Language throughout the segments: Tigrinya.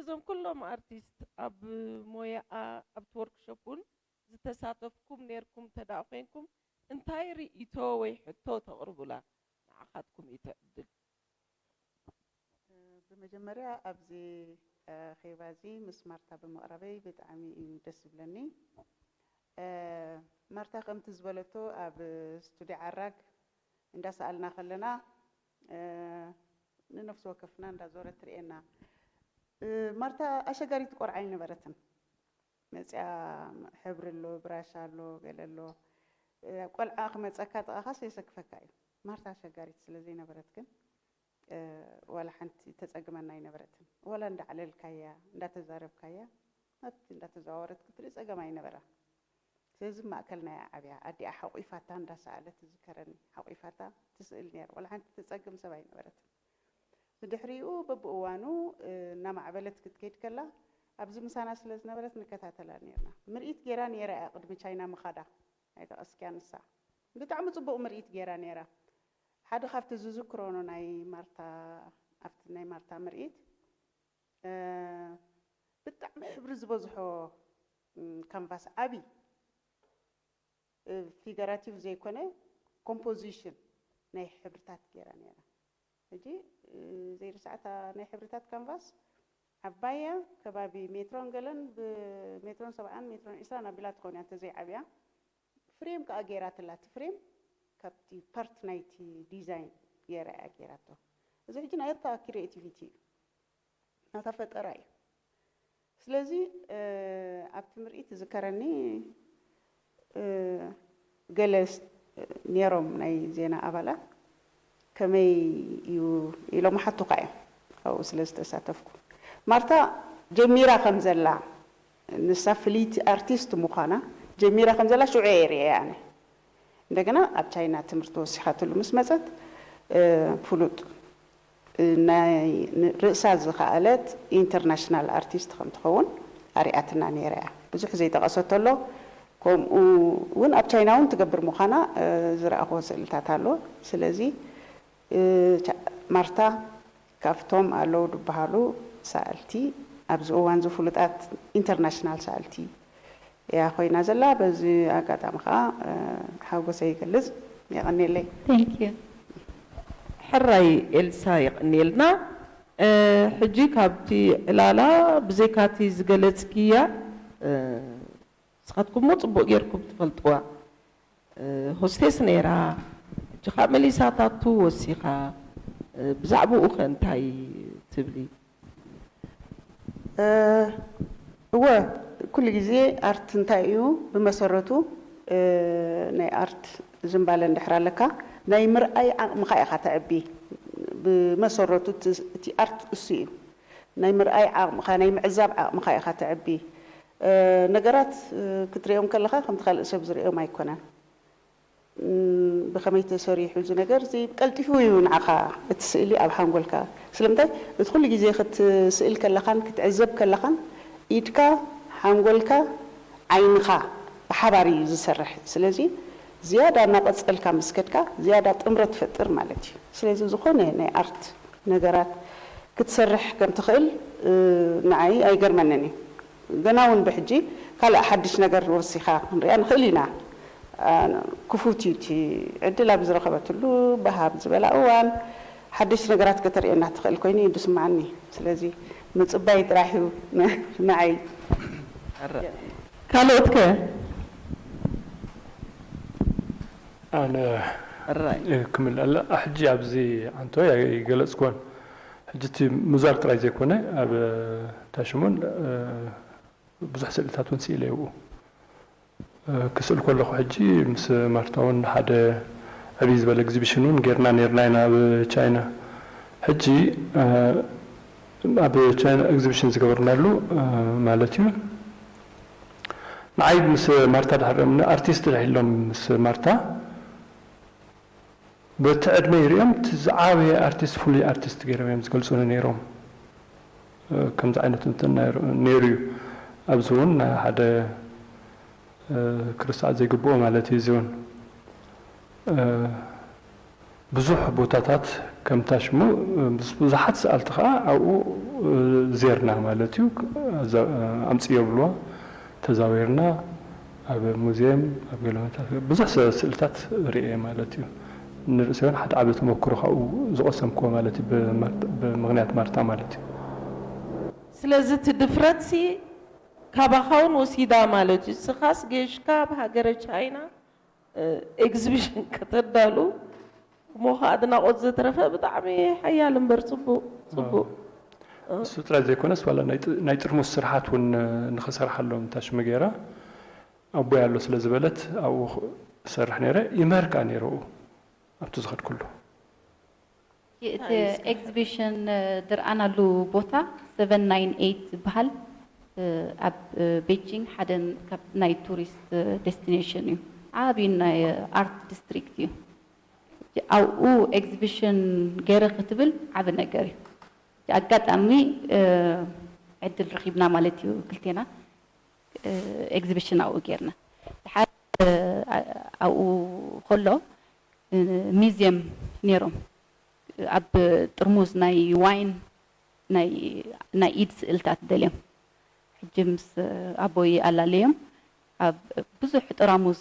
እዞም ኩሎም ኣርቲስት ኣብ ሞያኣ ኣብቲ ወርክሾፕ እውን ዝተሳተፍኩም ነርኩም ተዳ ኮይንኩም እንታይ ርእይቶ ወይ ሕቶ ተቕርቡላ? ንዓኻትኩም እዩ እቲ ዕድል። ብመጀመርያ ኣብዚ ኸይባ እዚ ምስ ማርታ ብምቕራበይ ብጣዕሚ እዩ ደስ ዝብለኒ። ማርታ ከምቲ ዝበለቶ ኣብ ስቱዲዮ ዓራግ እንዳሰኣልና ከለና ንነፍሲ ወከፍና እንዳዞረት ትርእየና። ማርታ ኣሸጋሪት ቆልዓ ኣይነበረትን። መፅያ ሕብሪ ኣሎ፣ ብራሻ ኣሎ፣ ገለ ኣሎ። ቆልዓ ክመፀካ ጥቓኻስ የሰክፈካ እዩ። ማርታ ኣሸጋሪት ስለ ዘይነበረት ግን ዋላ ሓንቲ ተፀግመና ኣይነበረትን። ዋላ እንዳዕለልካያ እንዳተዛረብካያ ኣብቲ እንዳተዘዋወረት ክትርኢ ፀገም ኣይነበራ። ስለዚ ማእከል ናይ ዓብያ ኣዲኣ ሓቑፋታ እንዳሰኣለት ዝከረኒ ሓቑፋታ ትስእል ነይራ። ዋላ ሓንቲ ተፀግም ሰብ ኣይነበረትን። ብድሕሪኡ በብእዋኑ እናማዕበለት ክትከይድ ከላ ኣብዚ ምሳና ስለ ዝነበረት ንከታተላ ነርና። ምርኢት ገይራ ነይራ እያ ቅድሚ ቻይና ምኻዳ ኣይተቐስክያ ንሳ። ብጣዕሚ ፅቡቕ ምርኢት ገይራ ነይራ። ሓደ ካብቲ ዝዝክሮኖ ናይ ማርታ ኣብቲ ናይ ማርታ ምርኢት ብጣዕሚ ሕብሪ ዝበዝሖ ካንቫስ ዓብዪ ፊገራቲቭ ዘይኮነ ኮምፖዚሽን ናይ ሕብርታት ገይራ ነይራ። ሕጂ ዘይርሳዕታ ናይ ሕብርታት ካንቫስ ዓባያ ከባቢ ሜትሮን ገለን ብሜትሮን ሰብዓን ሜትሮን ዒስራን ኣቢላ ትኸውን እያ እንተዘይዓብያ። ፍሬም ከዓ ገይራትላ። እቲ ፍሬም ካብቲ ፓርት ናይቲ ዲዛይን ገይራ እያ ገይራቶ። እዚ ሕጂ ናታ ክሪኤቲቪቲ እዩ፣ ናታ ፈጠራ እዩ። ስለዚ ኣብቲ ምርኢት ዝከረኒ ገለ ነይሮም ናይ ዜና ኣባላት ከመይ እዩ ኢሎም ሓቱኻ እዮም ኣብኡ ስለ ዝተሳተፍኩ። ማርታ ጀሚራ ከም ዘላ ንሳ ፍልይቲ ኣርቲስት ምዃና ጀሚራ ከም ዘላ ሽዑ እየ ርእየ ኣነ። እንደገና ኣብ ቻይና ትምህርቲ ወሲኻትሉ ምስ መፀት ፍሉጥ ናይ ርእሳ ዝኸኣለት ኢንተርናሽናል ኣርቲስት ከም ትኸውን ኣሪኣትና ነይራ እያ። ብዙሕ ዘይጠቐሰቶ ኣሎ። ከምኡ እውን ኣብ ቻይና እውን ትገብር ምዃና ዝረኣኽዎ ስእልታት ኣሎ። ስለዚ ማርታ ካብቶም ኣለዉ ዝበሃሉ ሰኣልቲ ኣብዚ እዋን ዝፍሉጣት ኢንተርናሽናል ሰኣልቲ እያ ኮይና ዘላ። በዚ ኣጋጣሚ ከዓ ሓጎሰይ ይገልፅ። የቐኔለይ። Thank you። ሕራይ ኤልሳ የቐኔልና። ሕጂ ካብቲ ዕላላ ብዘይካቲ ዝገለፅክያ ንስኻትኩም እሞ ፅቡቕ ጌርኩም ትፈልጥዋ። ሆስቴስ ነይራ፣ ሕጂ ከዓ መሊሳ ታቱ ወሲኻ። ብዛዕባኡ ከ እንታይ ትብሊ? እወ፣ ኩሉ ግዜ ኣርት እንታይ እዩ? ብመሰረቱ ናይ ኣርት ዝንባለ እንድሕር ኣለካ ናይ ምርኣይ ዓቕምኻ ኢኻ ተዕቢ። ብመሰረቱ እቲ ኣርት እሱ እዩ። ናይ ምርኣይ ዓቕምኻ፣ ናይ ምዕዛብ ዓቕምኻ ኢኻ ተዕቢ። ነገራት ክትሪኦም ከለኻ ከምቲ ካልእ ሰብ ዝሪኦም ኣይኮነን። ብኸመይ ተሰሪሑ እዚ ነገር እዚ ቀልጢፉ እዩ ንዓኻ እቲ ስእሊ ኣብ ሓንጎልካ። ስለምንታይ እቲ ኩሉ ግዜ ክትስእል ከለኻን ክትዕዘብ ከለኻን ኢድካ፣ ሓንጎልካ፣ ዓይንኻ ብሓባር እዩ ዝሰርሕ። ስለዚ ዝያዳ እናቐጸልካ ምስ ከድካ ዝያዳ ጥምረት ትፈጥር ማለት እዩ። ስለዚ ዝኾነ ናይ ኣርት ነገራት ክትሰርሕ ከም ትኽእል ንዓይ ኣይገርመንን እዩ። ገና እውን ብሕጂ ካልእ ሓድሽ ነገር ወሲኻ ክንሪኣ ንኽእል ኢና። ክፉት እዩ እቲ ዕድል ኣብ ዝረኸበትሉ ብሃብ ዝበላ እዋን ሓደሽቲ ነገራት ከተርእየና ትኽእል ኮይኑ እዩ ዝስምዓኒ። ስለዚ ምፅባይ ጥራሕ እዩ ንዓይ። ካልኦት ከ? ኣነ ክምልኣላ ሕጂ ኣብዚ ዓንቶ ኣይገለፅኩዎን። ሕጂ እቲ ምዛር ጥራይ ዘይኮነ ኣብ ታሽሙን ብዙሕ ስእልታት እውን ስኢለ ይብኡ ክስእል ከለኹ ሕጂ ምስ ማርታ እውን ሓደ ዕብይ ዝበለ ኤግዚቢሽን እውን ጌርና ነርና ኢና ኣብ ቻይና። ሕጂ ኣብ ቻይና ኤግዚቢሽን ዝገበርናሉ ማለት እዩ። ንዓይ ምስ ማርታ ድሕር ሪኦምኒ ኣርቲስት ድሕር ኢሎም ምስ ማርታ በቲ ዕድመ ይሪኦም እቲ ዝዓበየ ኣርቲስት ፍሉይ ኣርቲስት ገይሮም እዮም ዝገልፁኒ ነይሮም። ከምዚ ዓይነት እንትን ነይሩ እዩ። ኣብዚ እውን ሓደ ክርሳዕ ዘይግብኦ ማለት እዩ። እዚ እውን ብዙሕ ቦታታት ከምታ ሽሙ ምስ ብዙሓት ሰኣልቲ ኸዓ ኣብኡ ዜርና ማለት እዩ። ኣምፅዮ ብልዋ ተዛዊርና ኣብ ሙዚየም ኣብ ገለመታት ብዙሕ ስእልታት ርእየ ማለት እዩ። ንርእሰዮን ሓደ ዓበ ተመክሮ ካብኡ ዝቐሰምክዎ ማለት እዩ። ብምኽንያት ማርታ ማለት እዩ። ስለዚ እቲ ድፍረት ሲ ካባኻ እውን ወሲዳ ማለት እዩ። ስኻስ ጌሽካ ኣብ ሃገረ ቻይና ኤግዚቢሽን ከተዳሉ እሞ ከ ኣድናቖት ዘትረፈ ብጣዕሚ ሓያል እምበር ጽቡቕ ጽቡቕ። እሱ ጥራይ ዘይኮነስ ዋላ ናይ ጥርሙስ ስርሓት እውን ንኽሰርሓሎም ታሽሚ ገይራ ኣቦይ ኣሎ ስለ ዝበለት ኣብኡ ሰርሕ ነይረ። ይምህር ከኣ ነይረ ኣብኡ ኣብቲ ዝኸድኩሉ። እቲ ኤግዚቢሽን ዝርኣናሉ ቦታ ሰቨን ናይን ኤይት ዝበሃል ኣብ ቤጂንግ ሓደ ካብ ናይ ቱሪስት ዴስቲኔሽን እዩ። ዓብዩ ናይ ኣርት ዲስትሪክት እዩ። ኣብኡ ኤግዚቢሽን ገይረ ክትብል ዓቢ ነገር እዩ። ኣጋጣሚ ዕድል ረኺብና ማለት እዩ ክልቴና ኤግዚቢሽን ኣብኡ ጌርና። ድሓር ኣብኡ ከሎ ሚዝየም ነይሮም ኣብ ጥርሙዝ ናይ ዋይን ናይ ኢድ ስእልታት ደልዮም ሕጂ ምስ ኣቦይ ኣላለዮም ኣብ ብዙሕ ጥራሙዝ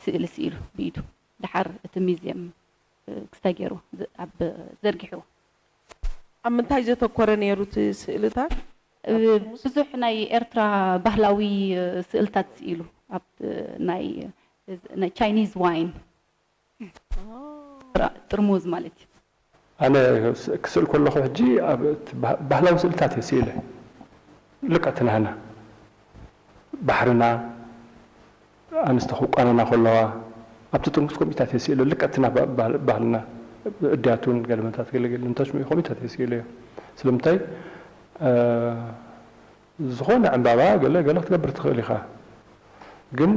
ስእሊ ስኢሉ ብኢዱ ድሓር እቲ ሚዝየም ክስታይ ገይሩ ኣብ ዘርጊሕዎ። ኣብ ምንታይ ዘተኮረ ነይሩ እቲ ስእልታት? ብዙሕ ናይ ኤርትራ ባህላዊ ስእልታት ስኢሉ ኣብ ናይ ናይ ቻይኒዝ ዋይን ጥርሙዝ ማለት እዩ። ኣነ ክስእል ከለኹ ሕጂ ባህላዊ ስእልታት እየ ስኢለ። ልክዕ እቲ ናህና ባሕርና ኣንስቲ ክቋነና ከለዋ ኣብቲ ጥርሙዝ ከምኢታት እየ ስኢለ። ልክዕ እቲ ባህልና እድያቱን ገለመታት ገለገለ እንተሽሙ ከምኢታት እየ ስኢለ እዮ። ስለምንታይ ዝኾነ ዕምባባ ገለ ገለ ክትገብር ትኽእል ኢኻ፣ ግን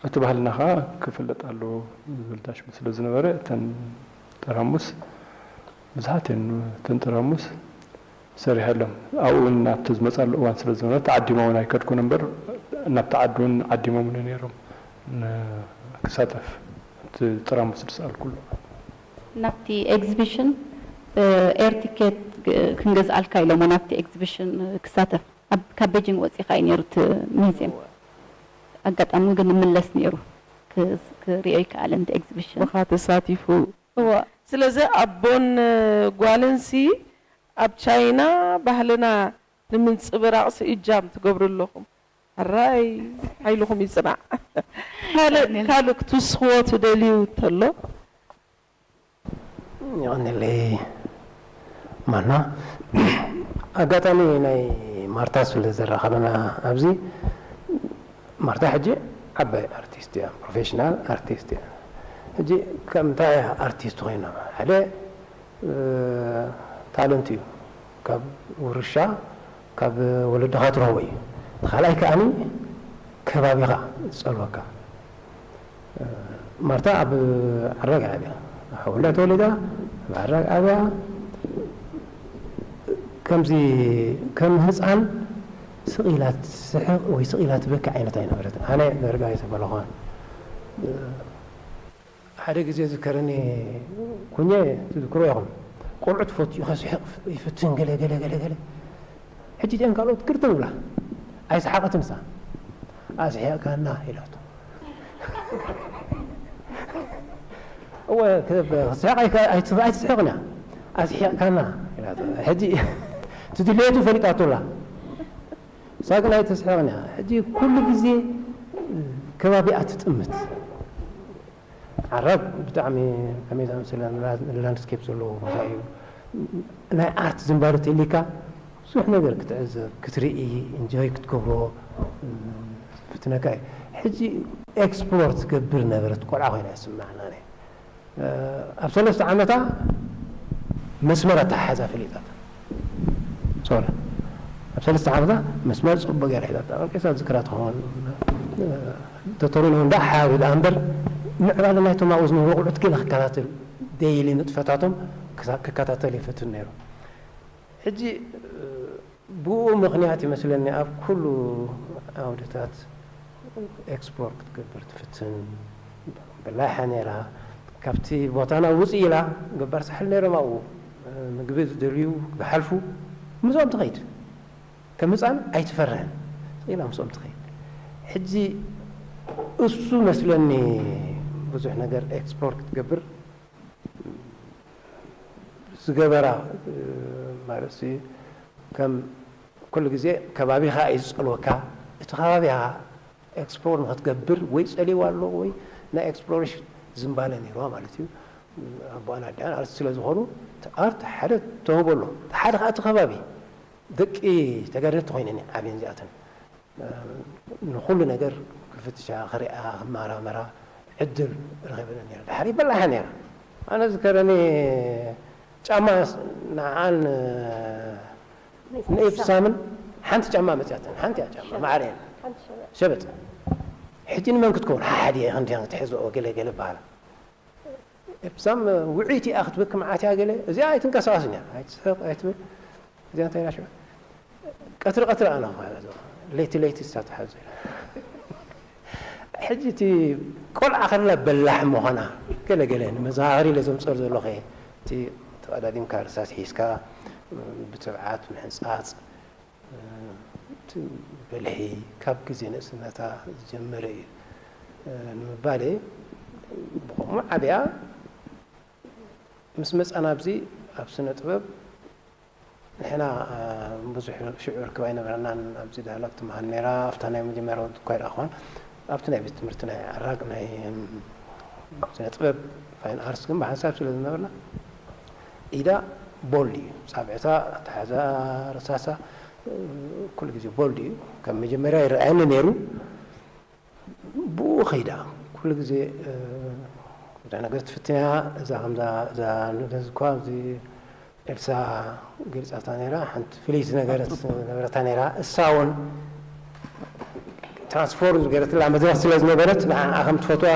እቲ ባህልና ኸዓ ክፍለጥ ኣለዎ ዝብል ታሽሙ ስለ ዝነበረ እተን ጠራሙስ ብዙሓት እየን። እተን ጠራሙስ ሰሪሐሎም ኣብኡ እውን ኣብቲ ዝመፃሉ እዋን ስለ ዝነበረ ተዓዲመ እውን ኣይከድኩን እምበር ናብቲ ዓዲ እውን ዓዲሞምኒ ነይሮም ክሳተፍ እቲ ጠራሙስ ዝሰኣልኩሉ። ናብቲ ኤግዚቢሽን ኤር ቲኬት ክንገዝኣልካ ኢሎሞ ናብቲ ኤግዚቢሽን ክሳተፍ ካብ ቤጂንግ ወፂኻ እዩ ነይሩ እቲ ሚዝየም። ኣጋጣሚ ግን ይምለስ ነይሩ ክሪኦ ይከኣለ እንተ ኤግዚቢሽን። ብኻ ተሳቲፉ እዎ። ስለዚ ኣቦን ጓልን ሲ ኣብ ቻይና ባህልና ንምንፅብራቕ ሲ እጃም ትገብሩ ኣለኹም። ሕራይ ሓይልኹም ይፅናዕ። ካልእ ካልእ ክትውስኽዎ ትደልዩ እንተሎ? ይቐንለይ ማና። ኣጋጣሚ ናይ ማርታ ስለ ዘራኸበና ኣብዚ ማርታ ሕጂ ዓባይ ኣርቲስት እያ፣ ፕሮፌሽናል ኣርቲስት እያ። ሕጂ ከምታ እያ ኣርቲስት ኮይና ሓደ ታለንት እዩ፣ ካብ ውርሻ ካብ ወለድኻ ትረኽቦ እዩ። እቲ ካልኣይ ከኣኒ ከባቢኻ ዝፀልወካ። ማርታ ኣብ ዓራግ ዓብያ፣ ኣብ ሓወልዳ ተወሊዳ፣ ኣብ ዓራግ ዓብያ። ከምዚ ከም ህፃን ስቕ ኢላ ትስሕቕ ወይ ስቕ ኢላ ትበኪ ዓይነት ኣይነበረትን። ኣነ ዳርጋ ኣይተፈለኹዋን። ሓደ ግዜ ዝከረኒ ኩኘ ትዝክሮ ኢኹም፣ ቆልዑ ትፈቱ እዩ፣ ከስሕቕ ይፍትን ገለ ገለ ገለ ገለ። ሕጂ እቲአን ካልኦት ግርጥም ብላ ኣይሰሓቐትን እሳ። ኣስሒቕካና ኢላቶ። እወ፣ ክትስሕቕ ኣይትስሕቕን እያ። ኣስሒቕካና ኢላቶ። ሕጂ እቲ ድሌቱ ፈሊጣቶ ኣላ። እሳ ግን ኣይትስሕቕን እያ። ሕጂ ኩሉ ግዜ ከባቢኣ ትጥምት። ዓራግ ብጣዕሚ ከመይ ዝኣመሰለ ላንድስኬፕ ዘለዎ ቦታ እዩ። ናይ ኣርት ዝንባለ ተሊካ ብዙሕ ነገር ክትዕዘብ፣ ክትርኢ፣ ኢንጆይ ክትገብሮ ዝፍትነካ እዩ። ሕጂ ኤክስፕሎር ትገብር ነበረት ቆልዓ ኮይና ይስምዓና። ኣብ ሰለስተ ዓመታ መስመር ኣተሓሕዛ ፈሊጣታ። ሶሪ፣ ኣብ ሰለስተ ዓመታ መስመር ፅቡቅ ገይራ ሒዛታ። ቀልቂሳ ዝክራ ትኸውን ተተሩኖ እንዳ ሓያዊ ደኣ እምበር ምዕባለ ናይቶም ኣብኡ ዝነብሩ ቆልዑት ገለ ክከታተል ደይሊ ንጥፈታቶም ክከታተል ይፈትን ነይሩ። ሕጂ ብኡ ምኽንያት ይመስለኒ ኣብ ኩሉ ዓውድታት ኤክስፕሎር ክትገብር ትፍትን። በላይሓ ነይራ፣ ካብቲ ቦታና ውፅእ ኢላ ገባር ሳሕል ነይሮም ኣብኡ ምግቢ ዝደልዩ ዝሓልፉ ምስኦም ትኸይድ። ከም ህፃን ኣይትፈርህን። ስቕ ኢላ ምስኦም ትኸይድ። ሕጂ እሱ መስለኒ ብዙሕ ነገር ኤክስፖርት ክትገብር ዝገበራ ማለት ከም ኩሉ ግዜ ከባቢኻ እዩ ዝጸልወካ። እቲ ከባቢኻ ኤክስፕሎር ንኽትገብር ወይ ጸልይዋ ኣሎ ወይ ናይ ኤክስፕሎሬሽን ዝንባለ ነይርዋ ማለት እዩ። ኣቦኣን ኣዲኣን ኣርት ስለ ዝኾኑ ኣርት ሓደ ተውህቦ ኣሎ። ሓደ ከዓ እቲ ከባቢ ደቂ ተጋደልቲ ኮይነን ዓብየን እዚኣተን ንኹሉ ነገር ክፍትሻ ክሪኣ ክመራመራ ዕድል ረኺበን ነይረ። ድሓር ይበላሓ ነይረ። ኣነ ዝከረኒ ጫማ ንዓን ንኤፕሳምን ሓንቲ ጫማ መፅያተን ሓንቲ እያ ጫማ ማዕረየን ሸበጥ ሕጂ ንመን ክትከውን ሓሓድ እየ ክንዲያን ክትሕዝኦ ገለ ገለ በሃላ እብሳም ውዕይቲ እያ ክትብል ክምዓት እያ ገለ እዚኣ ኣይትንቀሳቐስን እያ ኣይትስሕቕ ኣይትብል እዚኣ እንታይ ኢላ ሽዑ ቀትሪ ቀትሪ ኣነ ለይቲ ለይቲ እሳ ትሓዞ ኢላ ሕጂ እቲ ቆልዓ ከላ በላሕ ምዃና ገለ ገለ ንመዘኻኸሪ ኢለ ዘምፀር ዘለኹ እቲ ተቐዳዲምካ ርሳስ ሒዝካ ብትብዓት ምሕንፃፅ እቲ ብልሒ ካብ ግዜ ንእስነታ ዝጀመረ እዩ ንምባል እየ። ብኸምኡ ዓብያ ምስ መፃና ኣብዚ ኣብ ስነ ጥበብ ንሕና ብዙሕ ሽዑ ርክብ ኣይነበረናን። ኣብዚ ዳህላክ ትመሃር ነይራ። ኣብታ ናይ መጀመርያ ወዲ እኳ ይረኣኽዋን ኣብቲ ናይ ቤት ትምህርቲ ናይ ዓራግ ናይ ስነ ጥበብ ፋይን ኣርትስ ግን ብሓንሳብ ስለ ዝነበርና ኢዳ ቦልድ እዩ። ጻብዕታ፣ ኣተሓሕዛ ረሳሳ ኩሉ ግዜ ቦልድ እዩ። ከም መጀመርያ ይረኣየኒ ነይሩ። ብኡ ኸይዳ ኩሉ ግዜ ብዙሕ ነገር ትፍትንያ እዛ ከምዛ እዛ ንደዚ እኳ ኣብዚ ኤልሳ ገሊጻታ ነይራ። ሓንቲ ፍልይቲ ነገር ነበረታ ነይራ። እሳ እውን ትራንስፎርም ዝገረትላ መድረኽ ስለ ዝነበረት ንዓ ከም ትፈትዋ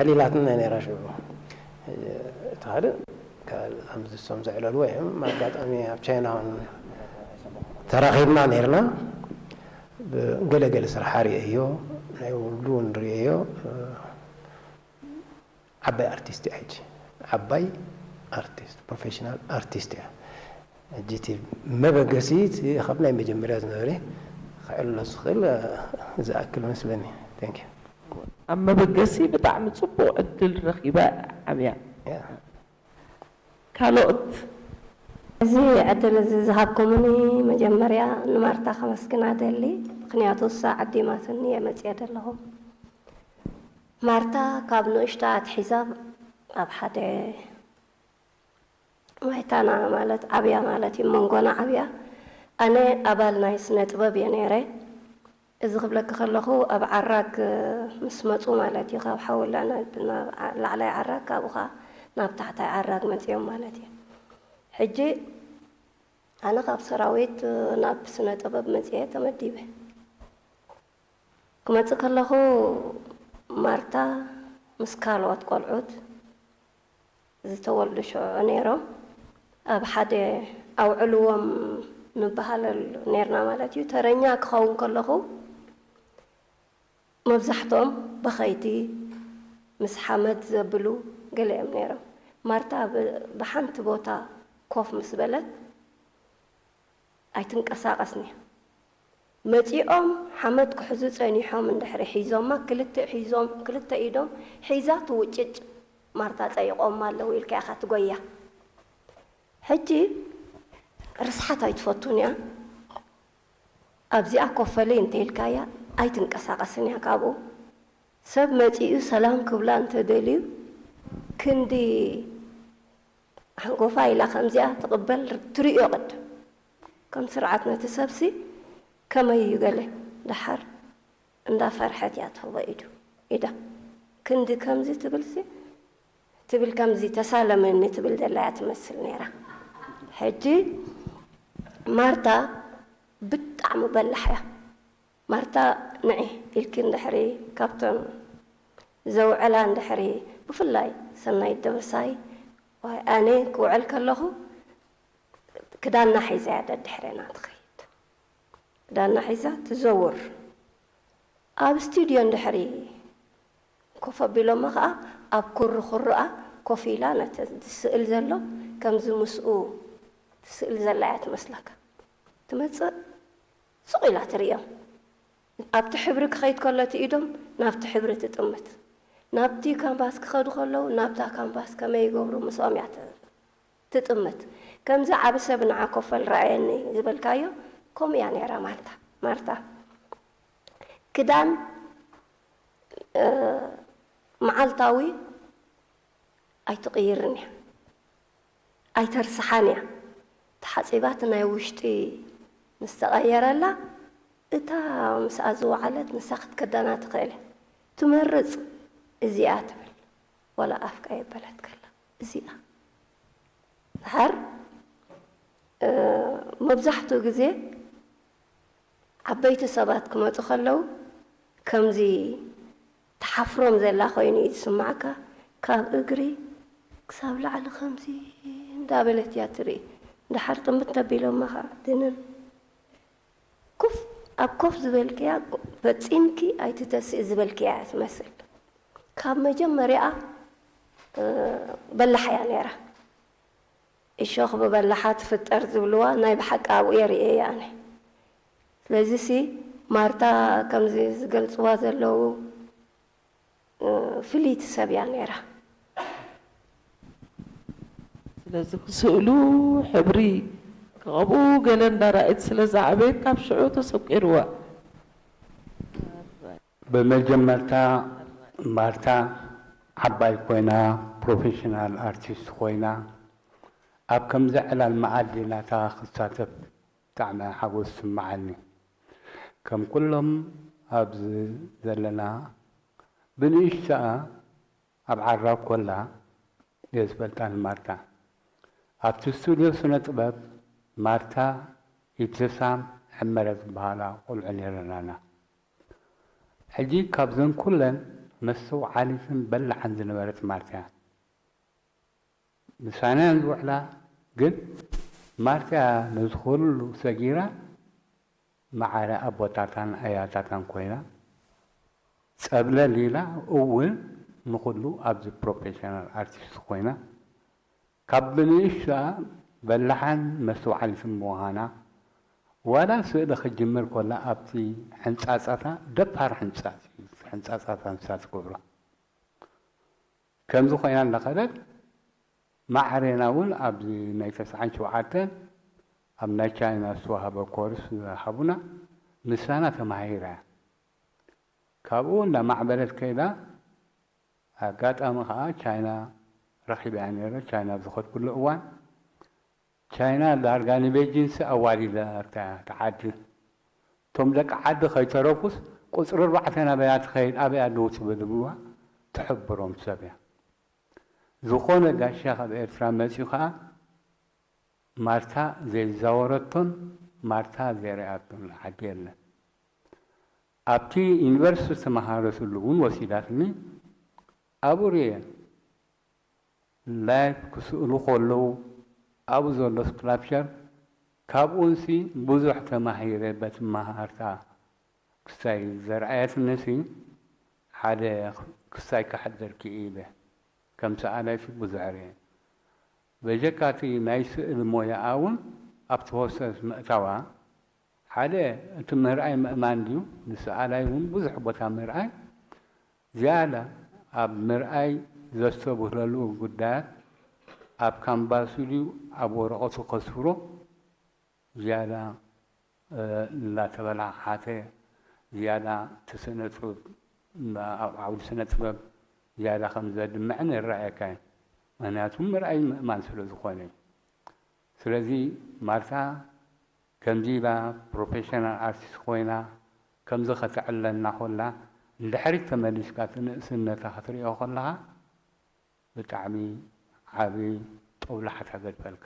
ዕሊላትና ነይራ። ሽዑ እቲ ካልእ ከምዚ እሶም ዘዕለልዎ እዮም። ኣጋጣሚ ኣብ ቻይና እውን ተራኺብና ነይርና። ገለገለ ስርሓ ርእየዮ ናይ ወልዱ እውን ርእየዮ። ዓባይ ኣርቲስት እያ ሕጂ። ዓባይ ኣርቲስት፣ ፕሮፌሽናል ኣርቲስት እያ። ሕጂ እቲ መበገሲ እቲ ካብ ናይ መጀመርያ ዝነበረ ክዕሎ ዝኽእል ዝኣክል መስለኒ። Thank you። ኣብ መበገሲ ብጣዕሚ ጽቡቕ ዕድል ረኺባ ዓብያ። ካልኦት? እዚ ዕድል እዚ ዝሃብኩምኒ መጀመርያ ንማርታ ከመስግና ደሊ፣ ምኽንያቱ እሳ ዓዲማትኒ እየ መፅየ ዘለኹ። ማርታ ካብ ንእሽታ ኣትሒዛ ኣብ ሓደ ማይታና ማለት ዓብያ ማለት እዩ መንጎና ዓብያ ኣነ ኣባል ናይ ስነ ጥበብ እየ ነይረ። እዚ ክብለኪ ከለኹ ኣብ ዓራግ ምስ መፁ ማለት እዩ ካብ ሓወላ ላዕላይ ዓራግ ካብኡ ከዓ ናብ ታሕታይ ዓራግ መፅዮም ማለት እዩ። ሕጂ ኣነ ካብ ሰራዊት ናብ ስነ ጥበብ መፅየ ተመዲበ። ክመፅእ ከለኹ ማርታ ምስ ካልኦት ቆልዑት ዝተወልዱ ሽዑ ነይሮም ኣብ ሓደ ኣውዕልዎም ንበሃለሉ ነይርና ማለት እዩ። ተረኛ ክኸውን ከለኹ መብዛሕትኦም በኸይቲ ምስ ሓመድ ዘብሉ ገለ እዮም ነይሮም። ማርታ ብሓንቲ ቦታ ኮፍ ምስ በለት ኣይትንቀሳቐስን እያ። መፂኦም ሓመድ ክሕዙ ፀኒሖም እንድሕሪ ሒዞማ ክልተ ሒዞም ክልተ ኢዶም ሒዛ ትውጭጭ ማርታ ፀይቖማ ኣለዉ ኢልካ ኢኻ ትጎያ። ሕጂ ርስሓት ኣይትፈቱን እያ። ኣብዚኣ ኮፈሊ እንተኢልካያ ኣይትንቀሳቐስን እያ ካብኡ። ሰብ መፂኡ ሰላም ክብላ እንተደልዩ ክንዲ ሓንጎፋ ኢላ ከምዚኣ ትቕበል ትርእዮ ቅድም ከም ስርዓት ነቲ ሰብሲ ከመይ እዩ ገለ ደሓር እንዳፈርሐት እያ ትህቦ ኢዱ ኢዳ ክንዲ ከምዚ ትብልሲ ትብል ከምዚ ተሳለመኒ ትብል ዘላ እያ ትመስል ነይራ። ሕጂ ማርታ ብጣዕሚ በላሕ እያ። ማርታ ንዒ ኢልኪ እንድሕሪ ካብቶም ዘውዕላ እንድሕሪ ብፍላይ ሰናይት ደበሳይ ወይ ኣነ ክውዕል ከለኹ ክዳና ሒዛ እያ ደድሕሬና ትኸይድ። ክዳና ሒዛ ትዘውር። ኣብ ስቱድዮ እንድሕሪ ኮፍ ኣቢሎማ ኸዓ ኣብ ኩርኹርኣ ኮፍ ኢላ ነቲ ዝስእል ዘሎ ከምዚ ምስኡ ትስእል ዘላ እያ ትመስለካ። ትመጽእ ሱቕ ኢላ ትርእዮም። ኣብቲ ሕብሪ ክኸይድ ከሎ እቲ ኢዶም ናብቲ ሕብሪ ትጥምት። ናብቲ ካንቫስ ክኸዱ ከለዉ ናብታ ካንቫስ ከመይ ይገብሩ ምስኦም እያ ት- ትጥምት። ከምዚ ዓቢ ሰብ ንዓ ኮፈል ረኣየኒ ዝበልካዮ ከምኡ እያ ነይራ ማልታ ማርታ። ክዳን መዓልታዊ ኣይትቕይርን እያ፣ ኣይተርስሓን እያ። ተሓጺባ እቲ ናይ ውሽጢ ምስ ተቐየረላ እታ ምስኣ ዝወዓለት ንሳ ክትክደና ትኽእል እያ። ትመርጽ እዚኣ ትብል፣ ዋላ ኣፍካ የበለትከላ እዚኣ። ድሓር መብዛሕትኡ ግዜ ዓበይቲ ሰባት ክመጹ ከለዉ ከምዚ ትሓፍሮም ዘላ ኮይኑ እዩ ዝስምዓካ። ካብ እግሪ ክሳብ ላዕሊ ከምዚ እንዳበለት እያ ትርኢ። ድሓር ጥምት ተቢሎማ ከዓ ድንን ኮፍ ኣብ ኮፍ ዝበልክያ ፈጺምኪ ኣይትተስኢ ዝበልክያ እያ ትመስል። ካብ መጀመርያኣ በላሕ እያ ነይራ። እሾኽ ብበላሓ ትፍጠር ዝብልዋ ናይ ብሓቂ ኣብኡ እየ ርእየያ ኣነ። ስለዚሲ ማርታ ከምዚ ዝገልጽዋ ዘለዉ ፍልይቲ ሰብ እያ ነይራ። ስለዚ ክስእሉ ሕብሪ ክቐብኡ ገለ እንዳረኣየት ስለ ዝዓበየት ካብ ሽዑ ተሰቂርዋ። ብመጀመርታ ማርታ ዓባይ ኮይና ፕሮፌሽናል ኣርቲስት ኮይና ኣብ ከምዚ ዕላል መኣዲ ናታ ክሳተፍ ብጣዕሚ ሓጎስ ይስምዓኒ። ከም ኩሎም ኣብዚ ዘለና ብንእሽተኣ ኣብ ዓራብ ኮላ እየ ዝፈልጣ ንማርታ። ኣብቲ ስቱድዮ ስነ ጥበብ ማርታ፣ ኢብትሳም፣ ሕመረ ዝበሃላ ቆልዑ ነይረናና። ሕጂ ካብዘን ኩለን መስተውዓሊትን በላሕን ዝነበረት ማርታ እያ። ምሳናያን ዝውዕላ ግን ማርታ ነዚ ኩሉ ሰጊራ ማዕረ ኣቦታታን ኣያታታን ኮይና ጸብለል ኢላ እውን ንኹሉ ኣብዚ ፕሮፌሽናል ኣርቲስት ኮይና ካብ ብንእሽቶኣ በላሓን መስተውዓሊትን ምዃና ዋላ ስእሊ ክትጅምር ከላ ኣብቲ ሕንጻጻታ ደፋር ሕንጻጽ እዩ ሕንጻጻታ ንሳ ትገብሮ። ከምዚ ኮይና እንዳኸደት ማዕሬና እውን ኣብዚ ናይ ተስዓን ሸውዓተን ኣብ ናይ ቻይና ዝተዋህበ ኮርስ ዝሃቡና ምሳና ተማሂራ እያ። ካብኡ እንዳማዕበለት ከይዳ ኣጋጣሚ ከዓ ቻይና ረኺበያ ነይረ። ቻይና ኣብ ዝኸድኩሉ እዋን ቻይና ዳርጋ ንቤጂንሲ ኣዋዲዳታ እያ እታ ዓዲ። እቶም ደቂ ዓዲ ከይተረፉስ ቁፅሪ ኣርባዕተ ናበይ እያ ትኸይድ ኣበይ ኣለዉ ትብል ዝብልዋ ትሕብሮም ሰብ እያ። ዝኾነ ጋሻ ካብ ኤርትራ መፂኡ ከዓ ማርታ ዘይዛወረቶን ማርታ ዘይረኣያቶን ዓዲ የለን። ኣብቲ ዩኒቨርሲቲ ዝተመሃረትሉ እውን ወሲዳትኒ ኣብኡ ርእየ። ላይፍ ክስእሉ ከለዉ ኣብኡ ዘሎ ስክላፕቸር ካብኡንሲ ብዙሕ ተማሂረ በቲ መሃርታ ክስታይ ዘርኣየትንሲ ሓደ ክስታይ ክሕደር ክኢለ ከም ሰኣላይሲ ብዙሕ ርእየ። በጀካ እቲ ናይ ስእሊ ሞያኣ እውን ኣብቲ ሆስተስ ምእታዋ ሓደ እቲ ምርኣይ ምእማን ድዩ ንሰኣላይ እውን ብዙሕ ቦታ ምርኣይ ዝያዳ ኣብ ምርኣይ ዘስተብህለሉ ጉዳያት ኣብ ካንቫሱ ድዩ ኣብ ወረቐቱ ከስፍሮ ዝያዳ እናተበላሓሓተ ዝያዳ እቲ ስነ ጥበብ ኣብ ዓውዲ ስነ ጥበብ ዝያዳ ከም ዘድምዕን ይረኣየካ እዩ። ምክንያቱ ምርኣይ ምእማን ስለ ዝኾነ እዩ። ስለዚ ማርታ ከምዚ ኢላ ፕሮፌሽናል ኣርቲስት ኮይና ከምዚ ከተዕለልና ኮላ ንድሕሪት ተመሊስካ እቲ ንእስነታ ክትሪኦ ከለኻ ብጣዕሚ ዓቢ ጦብላሕታ ገድፈልካ።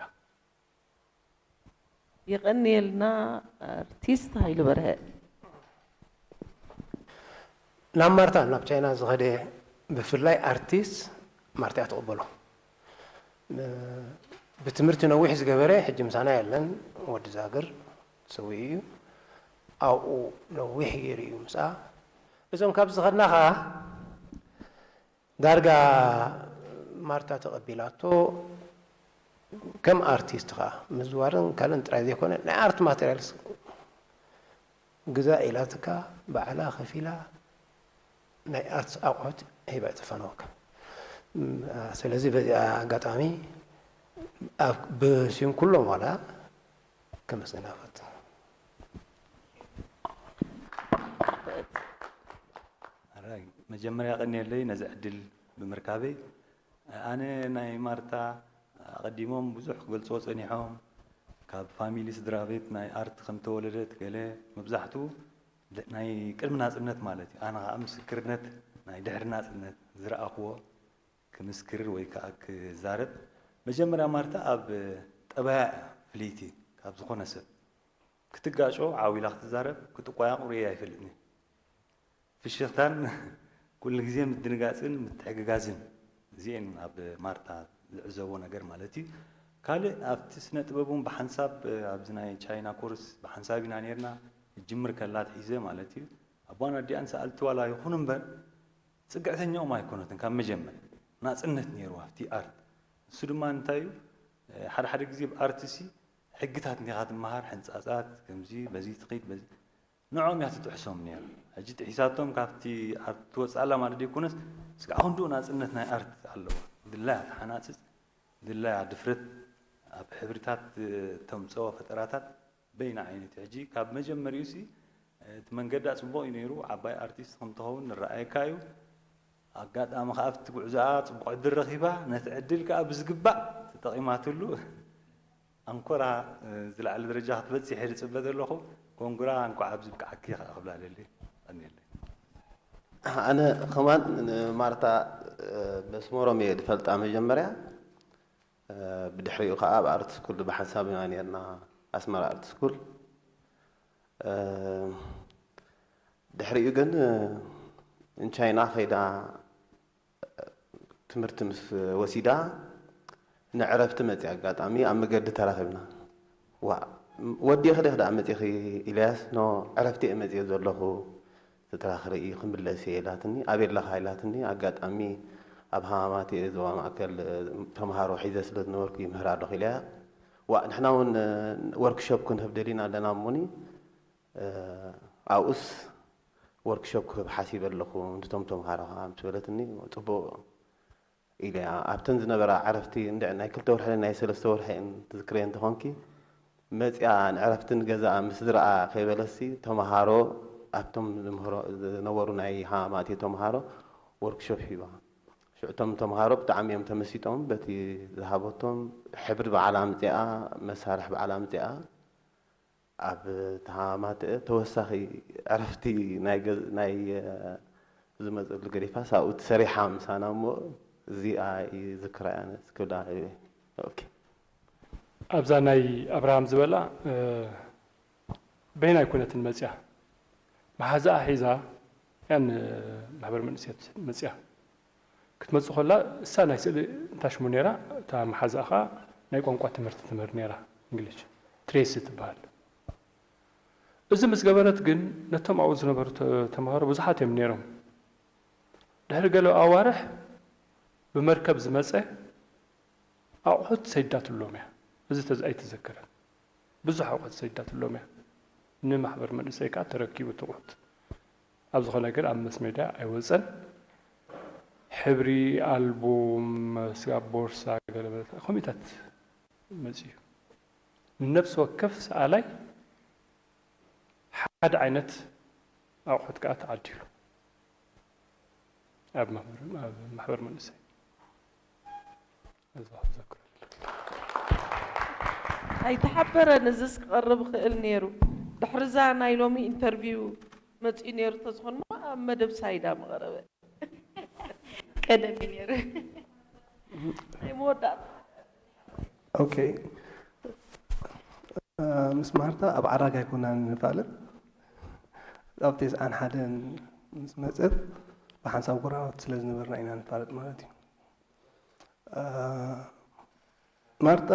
የቐንየልና ኣርቲስት ሃይሉ በርሀ። ናብ ማርታ ናብ ቻይና ዝኸደ ብፍላይ ኣርቲስት ማርታ እያ ትቕበሎ። ብትምህርቲ ነዊሕ ዝገበረ ሕጂ ምሳና የለን፣ ወዲ ዛግር ሰዊኡ እዩ። ኣብኡ ነዊሕ ገይሩ እዩ ምስኣ። እዞም ካብ ዝኸድና ኸዓ ዳርጋ ማርታ ተቐቢላቶ። ከም ኣርቲስት ኸዓ ምዝዋርን ካልእን ጥራይ ዘይኮነ ናይ ኣርት ማቴሪያልስ ግዛ ኢላትካ ባዕላ ከፊላ ናይ ኣርት ኣቑሑት ሂባ ተፈነወካ። ስለዚ በዚ ኣጋጣሚ ብስም ኩሎም ዋላ ከመስግና እፈቱ። መጀመርያ ቀኒየለይ ነዚ ዕድል ብምርካበይ። ኣነ ናይ ማርታ ኣቐዲሞም ብዙሕ ክገልፅዎ ፀኒሖም፣ ካብ ፋሚሊ ስድራ ቤት ናይ ኣርት ከምተወለደት ገለ፣ መብዛሕትኡ ናይ ቅድሚ ናፅነት ማለት እዩ። ኣነ ከዓ ምስክርነት ናይ ድሕሪ ናፅነት ዝረኣኽዎ ክምስክር ወይ ከዓ ክዛረብ። መጀመርያ ማርታ ኣብ ጠባያ እያ ፍልይቲ ካብ ዝኾነ ሰብ። ክትጋጮ ዓው ኢላ ክትዛረብ፣ ክትቋያቕ ርእየ ኣይፈልጥን እየ። ፍሽኽታን ኩሉ ግዜ ምድንጋፅን ምትሕግጋዝን፣ እዚኤን ኣብ ማርታ ዝዕዘቦ ነገር ማለት እዩ። ካልእ ኣብቲ ስነ ጥበብ እውን ብሓንሳብ ኣብዚ ናይ ቻይና ኮርስ ብሓንሳብ ኢና ነርና። እጅምር ከላ ኣትሒዘ ማለት እዩ። ኣቦኣን ኣዲኣን ሰኣልቲ ዋላ ይኹኑ እምበር ፅግዕተኛኦም ኣይኮነትን ካብ መጀመር ናፅነት ነይሩ ኣብቲ ኣርት። እሱ ድማ እንታይ እዩ፣ ሓደ ሓደ ግዜ ብኣርት ሲ ሕግታት እንዲኻ ትመሃር፣ ሕንፃፃት ከምዚ በዚ ትኸይድ በዚ፣ ንዕኦም እያ ትጥሕሶም ነይራ። ሕጂ ጥሒሳቶም ካብቲ ኣርት ትወፅእ ኣላ ማለት ዘይኮነስ ስጋዕ ክንድኡ ናፅነት ናይ ኣርት ኣለዋ። ድላያ ትሓናፅፅ፣ ድላያ ድፍረት ኣብ ሕብርታት ተምፅኦ ፈጠራታት በይና ዓይነት እዩ። ሕጂ ካብ መጀመሪኡ ሲ እቲ መንገዳ ፅቡቕ እዩ ነይሩ። ዓባይ ኣርቲስት ከም ትኸውን ንረኣየካ እዩ። ኣጋጣሚ ከዓ ኣብቲ ጉዕዞኣ ፅቡቕ ዕድል ረኺባ ነቲ ዕድል ከዓ ብዝግባእ ተጠቒማትሉ። ኣንኮራ ዝለዓለ ደረጃ ክትበፅሕ እየ ዝፅበ ዘለኹ። ኮንግራ እንኳዕ ኣብዚ ብቅዓኪ ከዓ ክብላ ደሊ። ቀኒለይ። ኣነ ከማን ንማርታ በስመሮም እየ ዝፈልጣ መጀመርያ። ብድሕሪኡ ከዓ ኣብ ኣርት ስኩል ብሓንሳብ ኢና ነርና ኣስመራ ኣርት ስኩል። ድሕሪኡ ግን ንቻይና ከይዳ ትምህርቲ ምስ ወሲዳ ንዕረፍቲ መፅያ ኣጋጣሚ ኣብ መገዲ ተራኺብና። ዋ ወዲ ክደክ ደኣ መፂኺ ኢልያስ ኖ ዕረፍቲ እየ መፅየ ዘለኹ ስትራ ክርኢ ክምለስ እየ ኢላትኒ። ኣበይ ኣለኻ ኢላትኒ። ኣጋጣሚ ኣብ ሃማማት እየ ዞባ ማእከል ተምሃሮ ሒዘ ስለ ዝነበርኩ ይምህር ኣለኹ ኢለያ። ዋ ንሕና እውን ወርክሾፕ ክንህብ ደሊና ኣለና እሞኒ ኣብኡስ ወርክሾፕ ክህብ ሓሲበ ኣለኹ ንቶም ተምሃሮ ከዓ ምስ በለትኒ ፅቡቕ ኢለያ ኣብተን ዝነበራ ዕረፍቲ እንድዕ ናይ ክልተ ወርሒ ናይ ሰለስተ ወርሒ እየን ትዝክረየ እንተኾንኪ መፅያ ንዕረፍቲ ንገዛኣ ምስ ዝረኣ ከይበለሲ ተምሃሮ ኣብቶም ዝምህሮ ዝነበሩ ናይ ሃማማቴ ተምሃሮ ወርክሾፕ ሂባ ሽዑ እቶም ተምሃሮ ብጣዕሚ እዮም ተመሲጦም በቲ ዝሃበቶም ሕብሪ ባዕላ ኣምፅኣ መሳርሒ ባዕላ ኣምፅኣ ኣብ ተሃማማትአ ተወሳኺ ዕረፍቲ ናይ ዝመፀሉ ገዲፋ ሳብኡ ሰሪሓ ምሳና እሞ እዚኣ ይዝክራ እያ ክብላ ኦኬ። ኣብዛ ናይ ኣብርሃም ዝበላ በይና ኣይኮነትን መፅያ መሓዛኣ ሒዛ እያ ማሕበር መንእሰያት መፅያ ክትመፅእ ከላ እሳ ናይ ስእሊ እንታሽሙ ነይራ እታ መሓዛኣ ከዓ ናይ ቋንቋ ትምህርቲ ትምህር ነይራ እንግሊሽ ትሬሲ ትበሃል። እዚ ምስ ገበረት ግን ነቶም ኣብኡ ዝነበሩ ተምሃሮ ብዙሓት እዮም ነይሮም። ድሕሪ ገለ ኣዋርሕ ብመርከብ ዝመፀ ኣቑሑት ሰይዳትሎም እያ። እዚ ተዝ ኣይተዘከረን። ብዙሕ ኣቑሑት ሰይዳትሎም እያ። ንማሕበር መንእሰይ ከዓ ተረኪቡ እቲ ኣቑሑት። ኣብ ዝኾነ ግን ኣብ መስሜዳ ኣይወፀን። ሕብሪ ኣልቡም፣ ስጋብ ቦርሳ፣ ገለ መለ ከምኡታት መፅዩ። ንነብሲ ወከፍ ሰኣላይ ሓደ ዓይነት ኣቑሑት ከዓ ተዓዲሉ ኣብ ማሕበር መንእሰይ። ኣይተሓበረን እዝስ ክቐርብ ይኽእል ነይሩ። ድሕርዛ ናይ ሎሚ ኢንተርቪው መፂኡ ነይሩ ተዝኾን ሞ ኣብ መደብ ሳይዳ ምቐረበ። ቀደም እዩ ነይሩ። ናይ መወዳእታ። ኦኬ። ምስ ማርታ ኣብ ዓራግ ኣይኮናን ንፋለጥ። ኣብ ተስዓን ሓደን ምስ መፀት ብሓንሳብ ጎረባብቲ ስለ ዝነበርና ኢና ንፋለጥ ማለት እዩ። ማርታ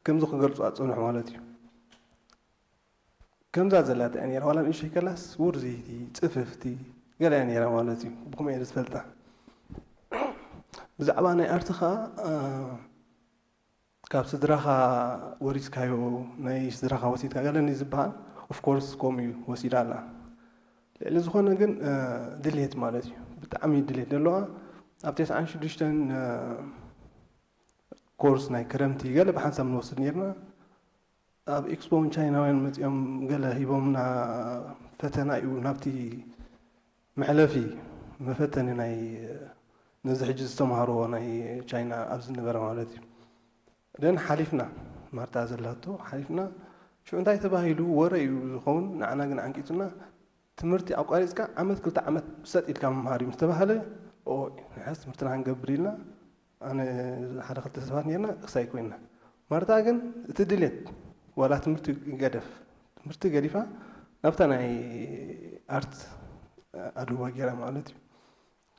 ከምዚ ክገልፁ ኣፀንሑ ማለት እዩ። ከምዛ ዘላታ እያ ነይራ ዋላ ንእሽተይ ከላስ ውርዝይቲ ፅፍፍቲ ገለ እያ ነይራ ማለት እዩ። ብከምኡ እየ ዝፈልጣ። ብዛዕባ ናይ ኣርቲ ኸዓ ካብ ስድራኻ ወሪስካዮ፣ ናይ ስድራኻ ወሲድካ ገለኒ ዝበሃል ኦፍኮርስ ከምኡ እዩ፣ ወሲዳ ኣላ። ልዕሊ ዝኾነ ግን ድሌት ማለት እዩ፣ ብጣዕሚ ድሌት ዘለዋ። ኣብ ተስዓን ሽዱሽተን ኮርስ ናይ ክረምቲ ገለ ብሓንሳብ ንወስድ ነርና። ኣብ ኤክስፖ እውን ቻይናውያን መፂኦም ገለ ሂቦምና፣ ፈተና እዩ ናብቲ መሕለፊ መፈተኒ ናይ ነዚ ሕጂ ዝተምሃርዎ ናይ ቻይና ኣብ ዝነበረ ማለት እዩ። ደን ሓሊፍና፣ ማርታ ዘላቶ ሓሊፍና። ሽዑ እንታይ ተባሂሉ ወረ እዩ ዝኸውን፣ ንዓና ግን ዓንቂጹና። ትምህርቲ ኣቋሪጽካ ዓመት ክልተ ዓመት ሰጥ ኢልካ ምምሃር እዩ ምስ ተባህለ፣ ኦ ንሕስ ትምህርትና ክንገብር ኢልና ኣነ ሓደ ክልተ ሰባት ነርና ክሳይ ኮይና። ማርታ ግን እቲ ድሌት ዋላ ትምህርቲ ገደፍ ትምህርቲ ገዲፋ ናብታ ናይ ኣርት ኣድዋ ገይራ ማለት እዩ።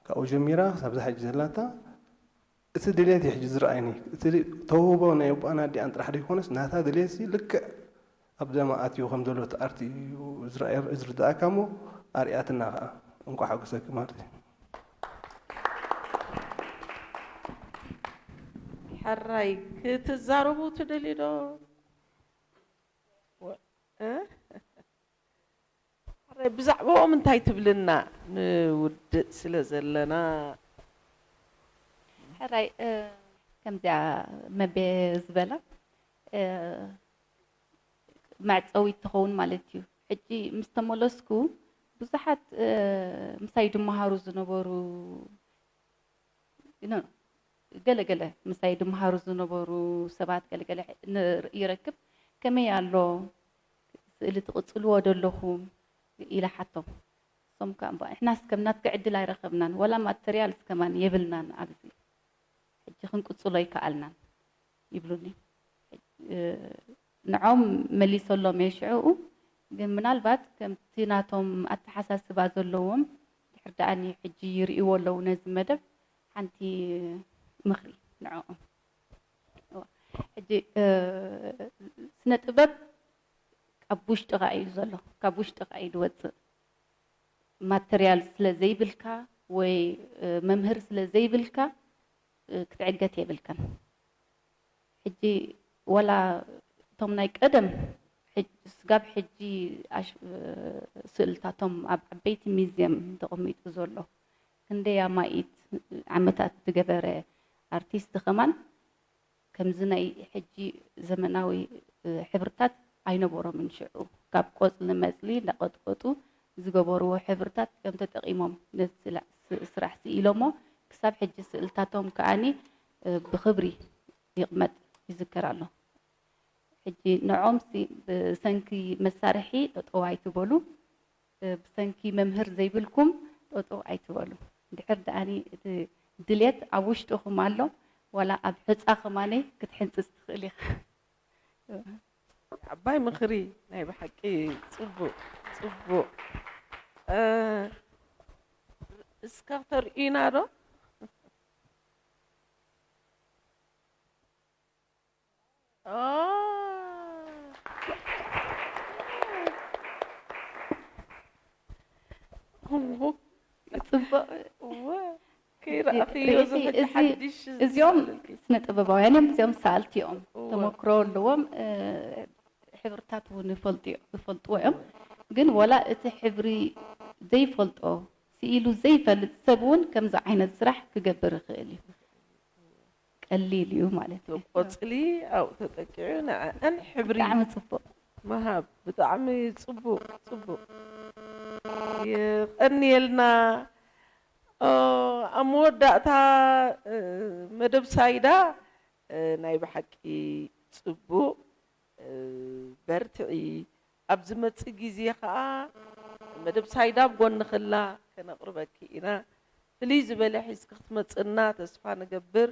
ካብኡ ጀሚራ ክሳብ ዛ ሕጂ ዘላታ እቲ ድሌት እዩ ሕጂ ዝረኣየኒ። እቲ ተውህቦ ናይ ኣቦኣን ኣዲኣን ጥራሕ ዘይኮነስ ናታ ድሌት ሲ ልክዕ ኣብ ደማ ኣትዩ ከም ዘሎ እቲ ኣርት እዩ ዝረኣየ ዝርዳእካ እሞ ኣርያትና ከዓ እንኳዕ ሓጎሰኪ ማለት እዩ። ሕራይ ክትዛረቡ ትደልዩ ዶ? ወ- እ? ሕራይ ብዛዕባኦም እንታይ ትብልና? ንውድእ ስለ ዘለና። ሕራይ እ፣ ከምዚኣ መቤ ዝበላ እ፣ መዕፀዊት ትኸውን ማለት እዩ። ሕጂ ምስ ተመለስኩ ብዙሓት እ፣ ምሳይ ድመሃሩ ዝነበሩ ኖ፣ ገለ ገለ ምሳይ ድመሃሩ ዝነበሩ ሰባት ገለ ገለ ን- ይረክብ። ከመይ ኣሎ ስእሊ ትቕፅልዎ ዶ ኣለኹም ኢለ ሓቶም። እሶም ከዓ እምባ ንሕናስ ከም ናትኪ ዕድል ኣይረኸብናን፣ ወላ ማተርያልስ ከማን የብልናን ኣብዚ ሕጂ ክንቅፅሎ ኣይከኣልናን ይብሉኒ። ንዖም መሊሰሎም እየ ሽዕኡ፣ ግን ምናልባት ከምቲ ናቶም ኣተሓሳስባ ዘለዎም ድሕር ደኣኒ ሕጂ ይርእይዎ ኣለዉ ነዚ መደብ ሓንቲ ምኽሪ ንዕኦም። ሕጂ ስነ ጥበብ ካብ ውሽጥኻ እዩ ዘሎ፣ ካብ ውሽጥኻ እዩ ዝወፅእ። ማተርያል ስለ ዘይብልካ ወይ መምህር ስለ ዘይብልካ ክትዕገት የብልካን። ሕጂ ወላ እቶም ናይ ቀደም ስጋብ ሕጂ ስእልታቶም ኣብ ዓበይቲ ሚዝየም ተቐሚጡ ዘሎ ክንደይ ኣማኢት ዓመታት ዝገበረ ኣርቲስት ኸማን ከምዚ ናይ ሕጂ ዘመናዊ ሕብርታት ኣይነበሮምን። ሽዑ ካብ ቆፅሊ መፅሊ እንዳቐጥቀጡ ዝገበርዎ ሕብርታት እዮም ተጠቒሞም ነቲ ስራሕ ስኢሎሞ። ክሳብ ሕጂ ስእልታቶም ከኣኒ ብኽብሪ ይቕመጥ ይዝከር ኣሎ። ሕጂ ንዖምሲ ብሰንኪ መሳርሒ ጠጠው ኣይትበሉ፣ ብሰንኪ መምህር ዘይብልኩም ጠጠው ኣይትበሉ። ድሕር ደኣኒ እቲ ድሌት ኣብ ውሽጥኹም ኣሎ፣ ዋላ ኣብ ሑፃ ኸማነይ ክትሕንፅፅ ትኽእል ኢኻ። ዓባይ ምኽሪ ናይ ብሓቂ። ፅቡቕ ፅቡቕ። እስካ ተርእዩና ዶ? እዚኦም ስነ ጥበባውያን እዮም። እዚኦም ሰኣልቲ እዮም። ተመክሮ ኣለዎም፣ ሕብርታት እውን ይፈልጥዎ እዮም። ግን ወላ እቲ ሕብሪ ዘይፈልጦ ስኢሉ ዘይፈልጥ ሰብ እውን ከምዚ ዓይነት ስራሕ ክገብር ይኽእል እዩ። ቀሊል እዩ ማለት እዩ። ቆፅሊ ኣብኡ ተጠቂዑ ንዐን ሕብሪ ብጣዕሚ ፅቡቅ። ምሃብ ብጣዕሚ ፅቡቅ ፅቡቅ። የቐንየልና። ኣብ መወዳእታ መደብ ሳይዳ ናይ ብሓቂ ፅቡቅ በርትዒ። ኣብ ዝመፅእ ግዜ ከዓ መደብ ሳይዳ ኣብ ጎንኺ ኣላ፣ ከነቕርበኪ ኢና። ፍልይ ዝበለ ሒዝኪ ክትመፅእና ተስፋ ንገብር።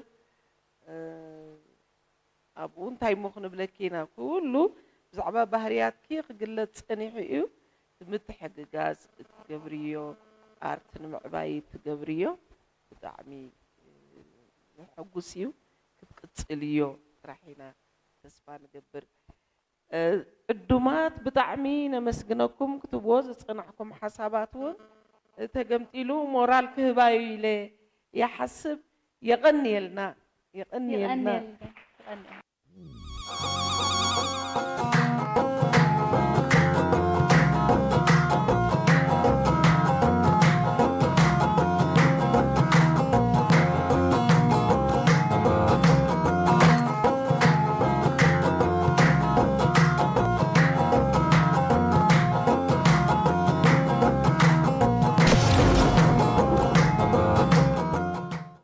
ኣብኡ እንታይ እሞ ክንብለኪ ኢና፣ ኩሉ ብዛዕባ ባህርያትኪ ክግለፅ ፀኒሑ እዩ። እቲ ምትሕግጋዝ እትገብርዮ፣ ኣርት ንምዕባይ እትገብርዮ ብጣዕሚ ዘሐጉስ እዩ። ክትቅፅልዮ ጥራሕ ኢና ተስፋ ንገብር። ዕዱማት ብጣዕሚ ነመስግነኩም። ክትብዎ ዝፀናሕኩም ሓሳባት እውን ተገምጢሉ ሞራል ክህባዩ ኢለ ይሓስብ። የቐንየልና። የቐንየልና። የቐንየልና።